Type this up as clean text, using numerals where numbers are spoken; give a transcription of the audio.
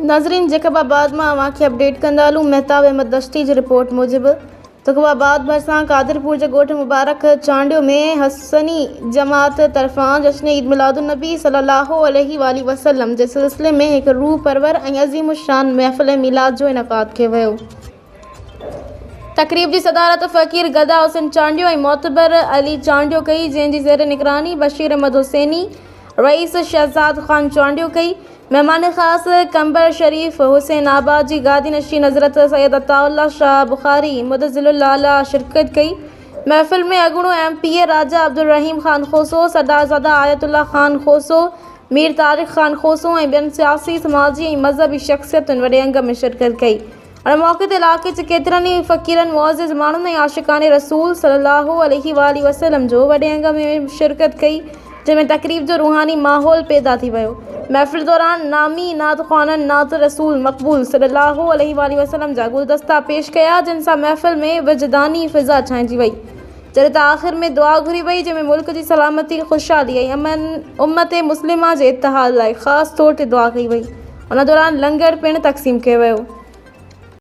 ناظرين جيڪب آباد مان اوهان کي اپڊيٽ ڪندا هلون مهتاب احمد دشتي جي رپورٽ موجب جيڪب آباد ڀرسان قادرپور جي ڳوٺ مبارڪ چانڊيو ۾ حسني جماعت طرفان جشن عيد ميلاد النبي صلي الله عليه واٰله وسلم جي سلسلي ۾ هڪ روح پرور ۽ عظيم الشان محفل ميلاد جو انعقاد ڪيو ويو. تقريب جي صدارت فقير گدا حسين چانڊيو ۽ معتبر علي چانڊيو ڪئي، جنهن جي زير نگراني بشير احمد حسيني، رئيس شهزاد خان چانڊيو ڪئي. مهمان خاص قمبر شريف حسين آباد جي گادي نشين حضرت سيد عطاء الله شاهه بخاري مدظل الاعليٰ شرڪت ڪئي. محفل ۾ اڳوڻو M P A Raja Abdulrahim Khan Khoso, Sardarzada Ayat Ullah Khan Khoso, Mir Tariq Khan Khoso ۽ ٻين سياسي، سماجي ۽ مذهبي شخصيتن وڏي انگ ۾ شرڪت ڪئي. ان موقعي تي علائقي جي ڪيترن ئي فقيرن، معزز ماڻهن ۽ عاشقان رسول صلي الله عليه واٰله وسلم جو وڏي انگ ۾ شرڪت ڪئي، جنهن ۾ تقريب جو روحاني ماحول پيدا ٿي ويو. محفل دوران نامي نعت خوانن نعت رسول مقبول صلي الله عليه واٰله وسلم جا گلدستا پيش ڪيا، جن سان محفل ۾ وجداني فضا ڇانئجي وئي. جڏهن ته آخر ۾ دعا گهري وئي، جنهن ۾ ملڪ جي سلامتي، خوشحالي ۽ امن امت مسلمه جي اتحاد لاء خاص طور تي دعا ڪئي وئي. ان دوران لنگر پڻ تقسيم ڪيو ويو.